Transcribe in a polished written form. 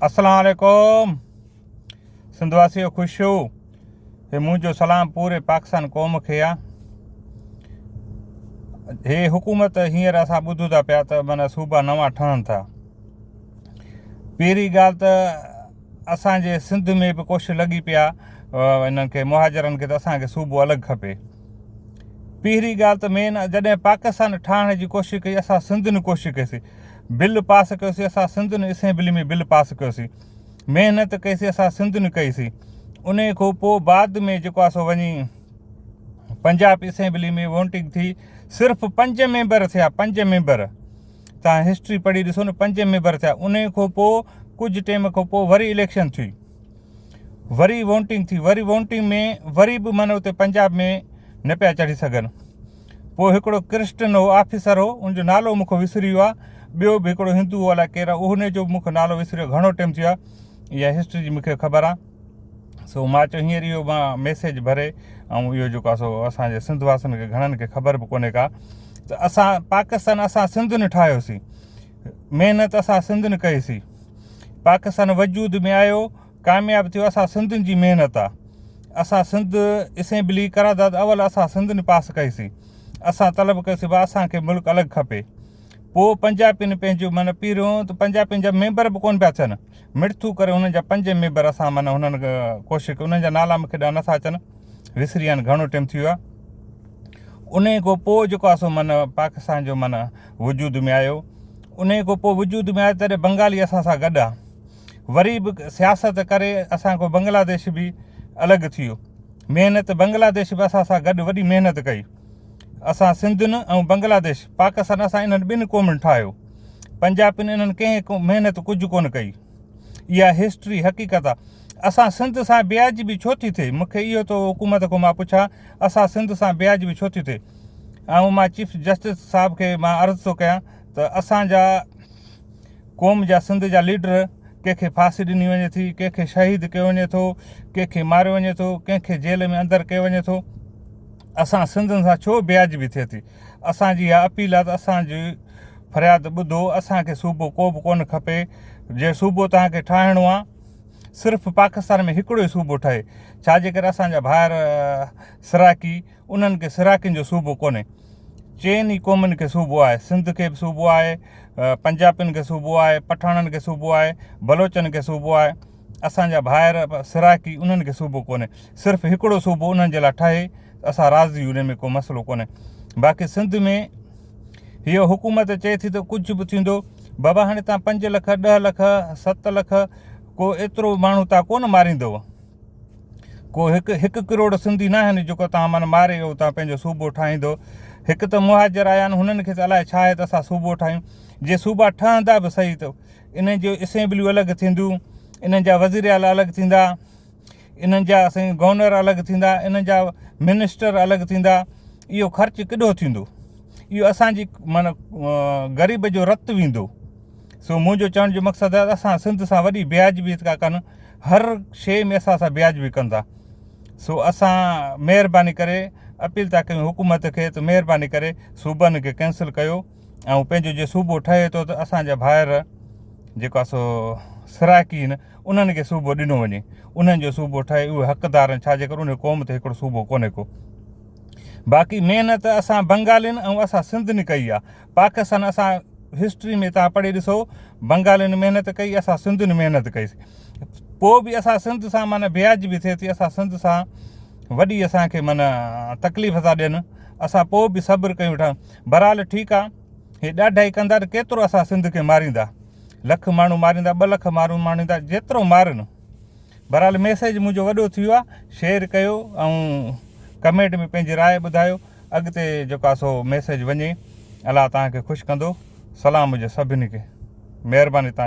السلام عليڪم سنڌ واسيو خوش هو هي منهنجو سلام پوري پاڪستان قوم کي آ هي حڪومت هينئر اسان ٻڌون ٿا پيا ته معنی صوبا نوان ٺهن ٿا پهرين ڳالهه ته اسان جي سنڌ ۾ به ڪوشش لڳي پيا انهن کي مهاجرن کي ته اسان کي صوبو الڳ کپي پهرين ڳالهه ته مين جڏهن پاڪستان ٺاهڻ جي ڪوشش ڪئي اسان سنڌ ۾ ڪوشش ڪئيسي بل پاس ڪيوسي اسان سنڌ ۾ اسيمبلي ۾ بل پاس ڪيوسي محنت ڪئيسي اسان سنڌ ۾ ڪئيسي ان کان پوء بعد ۾ جيڪو آ سو وڃي پنجاب اسيمبلي ۾ ووٽنگ ٿي صرف پنج ميمبر ٿيا پنج ميمبر تان هسٽري پڙهي ڏسو نه پنج ميمبر ٿيا ان کان پوء ڪجهه ٽيم کان پوء وري اليڪشن ٿي وري ووٽنگ ٿي وري ووٽنگ ۾ وري به معنی اتي پنجاب ۾ نه پيا چڙهي سگهن پوء هڪڙو ڪرسٽن هو آفيسر هو ان جو نالو مون کي وسري ويو آهي ٻيو به هڪڙو هندو هو الائي ڪير آهي ان جو به مون کي نالو وسري ويو گهڻو ٽيم ٿي ويو آهي اها هسٽري جي مون کي خبر آهي سو مان چيو هينئر اهو مان ميسيج ڀري ۽ اهو جيڪو آهي سو اسانجي سنڌ واسين کي گهڻن کي خبر به ڪونهي ڪا ته اسان پاڪستان اسان سنڌ نه ٺاهيوسين محنت اسان سنڌين ڪئي سي پاڪستان وجود ۾ آيو ڪامياب ٿيو اسان سنڌين جي محنت آ اسان سنڌ اسيمبلي قرارداد اول اسان سنڌين پاس ڪئي سي اسان طلب ڪيو سي با اسان کي ملڪ الڳ کپي پو پنجابين پنهنجو من پيريون ته پنجابين جا ميمبر به ڪون پيا ٿين مڙٿو ڪري انهن جا پنج ميمبر اسان من انهن ڪوشش ڪئي انهن جا نالا مونکي ڏا نٿا اچن وسري ويا آهن گهڻو ٽيم ٿي ويو آ انهي کان پوء جيڪو آ سو من پاڪستان جو من وجود ۾ آيو انهي کان پوء وجود ۾ آيو تڏهن بنگالي اسان سان گڏ آ وري به سياست ڪري اسان کان بنگلاديش به الڳ ٿي ويو محنت بنگلاديش به اسان سان گڏ وڏي محنت ڪئي اسان سنڌين ۽ بنگلاديش پاڪستان اسان انهن ٻن قومن ٺاهيو پنجابين انهن ڪنهن محنت ڪجهه ڪونه ڪئي اها هسٽري حقيقت آ اسان سنڌ سان بياجبي ڇو ٿي ٿئي مونکي اهو ٿو حڪومت کان مان پڇان اسان سنڌ سان بياجبي ڇو ٿي ٿئي ۽ مان چيف جسٽس صاحب کي مان عرض ٿو ڪيان ته اسان جا قوم جا سنڌ جا ليڊر ڪنهن کي ڦاسي ڏني وڃي ٿي ڪنهن کي شهيد ڪيو وڃي ٿو ڪنهن کي ماريو وڃي ٿو ڪنهن کي جيل ۾ اندر ڪيو وڃي ٿو اسان سنڌين سان ڇو بياجبي ٿئي ٿي اسان جي اها اپيل آهي ته اسان جي فرياد ٻڌو اسان کي صوبو ڪو به ڪونه کپي جي صوبو توهان کي ٺاهڻو آهي صرف پاڪستان ۾ هڪڙو ئي صوبو ٺهي ڇا جي ڪري اسان جا ڀائر سرائڪي انهن کي سرائڪين جو صوبو ڪونهي چئن ئي قومن کي صوبو آهي سنڌ کي به صوبو آهي پنجابين کي صوبو آهي پٺاڻن کي صوبو آهي بلوچن کي صوبو آهي اسان جا ڀائر سرائڪي انهن کي صوبو ڪونهي صرف هڪڙو صوبو انهن جي لاء ٺهي ته اسان راضي ان ۾ ڪو مسئلو ڪونهي باقي سنڌ ۾ هيء حڪومت چئي ٿي ته ڪجهه به ٿيندو بابا هاڻي تان پنج لک ڏهه لک ست لک ڪو ايترو ماڻهو تان ڪونه ماريندو ڪو هڪ هڪ ڪروڙ سنڌي نه آهن جيڪو تان من ماري اهو تان پنهنجو صوبو ٺاهيندو هڪ ته مهاجر آيا آهن هنن کي ته الائي ڇا آهي ته اسان صوبو ٺاهيون جي صوبا ٺهندا به صحيح ته انهن جون اسيمبليون الڳ ٿينديون انهن جا وزير اعليٰ الڳ ٿيندا انهن جا سائين گورنر الڳ ٿيندا انهن جا منسٽر الڳ ٿيندا اهو خرچ ڪيڏو ٿيندو اهو اسانجي معنيٰ غريب جو رت ويندو سو منهنجو چوڻ جو مقصد آهي اسان سنڌ سان وڏي بيواجبي ٿا ڪن هر شيء ۾ اسان سان بيواجبي ڪن ٿا سو اسان مهرباني ڪري اپيل ٿا ڪيون حڪومت کي ته مهرباني ڪري صوبن کي ڪينسل ڪيو ۽ پنهنجو جي صوبو ٺهي ٿو ته اسان جا ڀائر جيڪو آهي سو سرائڪي آهن انهن کي صوبو ڏنو وڃي انهن جو صوبو ٺهي اهي حقدار آهن ڇا جي ڪري ان قوم تي هڪڙو صوبو ڪونهي ڪو باقي محنت اسان بنگالين ۽ اسان سنڌين ڪئي آهي پاڪستان اسان هسٽري ۾ تان پڙهي ڏسو بنگالين محنت ڪئي اسان سنڌين محنت ڪئي پوء به اسان سنڌ سان معنی بياج به ٿئي ٿي اسان سنڌ سان وڏي اسان کي معنی تڪليف ٿا ڏين اسان پوء به صبر ڪيون ويٺا بھرحال ٺيڪ آ هي ڏاڍائي ڪندا ته ڪيترو اسان سنڌ کي ماريندا لک ماڻهو ماريندا ٻه لک ماڻهو ماريندا جيترو مارن بھرحال ميسيج منهنجو وڏو ٿي ويو آ شيئر ڪيو ۽ ڪمينٽ ۾ پنهنجي راء ٻڌايو اڳتي جيڪو آ سو ميسيج وڃي الله توهان کي خوش ڪندو سلام هجي سڀني کي مهرباني توهان جي.